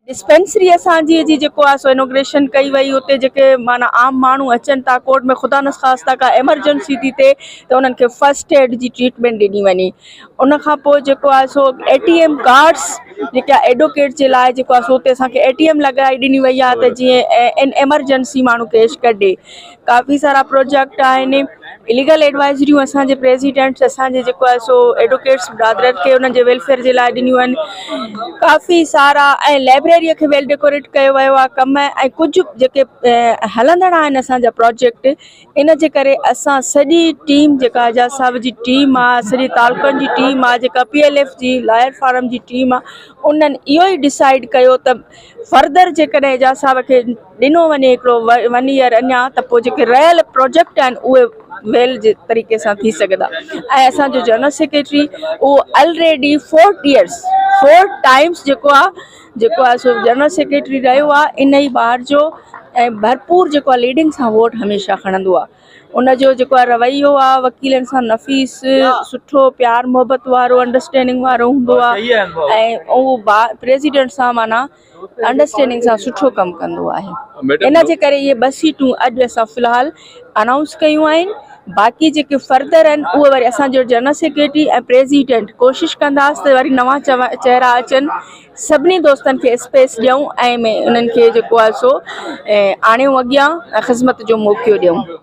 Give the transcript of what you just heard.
Dispensary اسان جي جي جيڪو آهي سو انوگريشن ڪئي وئي اتي جيڪي معنيٰ عام ماڻهو اچن ٿا ڪورٽ ۾ خدا نخواسته ڪا ايمرجنسي ٿي ٿئي ته انهن کي فرسٽ ايڊ جي ٽريٽمينٽ ڏني وڃي ان کان پوء جيڪو آهي سو اي ٽي ايم ڪارڊس جيڪي ايڊوڪيٽ جي لاء جيڪو آهي سو اتي اسان کي اي ٽي ايم لڳائي ڏني وئي آهي ته جيئن ان ايمرجنسي ماڻهو ڪيش ڪڍي ڪافي سارا پروجيڪٽ آهن ليگل ايڊوائزريون اسان جي پريزيڊنٽ اسان جي جيڪو آهي سو ايڊوڪيٽس برادرن کي انهن جي ويلفيئر جي لاء ڏنيون آهن ڪافي سارا ۽ لائبريري کي ويل ڊيڪوريٽ ڪيو ويو آهي ڪم ۽ ڪجهه جيڪي هلندڙ آهن اسان جا پروجيڪٽ ان جي ڪري اسان سڄي ٽيم جيڪا اعجاز صاحب جي ٽيم آهي سڄي تعلقن جي ٽيم آهي جيڪا پي ايل ايف جي لائر فارم جي ٽيم آهي انهن اهو ئي ڊسائيڊ ڪيو ته فردر جيڪڏهن اعجاز صاحب کي ڏنو وڃي هڪڙو ون ايئر اڃا ته پوء جيڪي رهيل پروجيڪٽ آهن اهي ويل جي طريقي سان ٿي سگهندا ۽ اسان جو جنرل سيڪريٽري اهو already four years four times جيڪو آهي جيڪو آهي سو جنرل سيڪريٽري رهيو آهي ان ئي بار جو ۽ ڀرپور جيڪو آهي ليڊنگ سان ووٽ هميشه کڻندو آهي ان جو جيڪو آهي رويو آهي وڪيلن سان نفيس سٺو پيار محبت وارو انڊرسٽينڊنگ وارو هوندو آهي ۽ اهو با پريزيڊنٽ سان معنيٰ انڊرسٽينڊنگ سان سٺو ڪم ڪندو آهي ان جي ڪري اهي ٻه سيٽون اڄ اسان في الحال انائونس ڪيون آهن باقي جيڪي فردر آهن اهي وري اسان جو جنرل سيڪريٽري ۽ پريزيڊنٽ ڪوشش ڪنداس ته وري نوان چهرا اچن سڀني دوستن کي اسپيس ڏيون ۽ انهن کي جيڪو آهي سو آڻيون اڳيان ۽ خذمت جو موقعو ڏيون.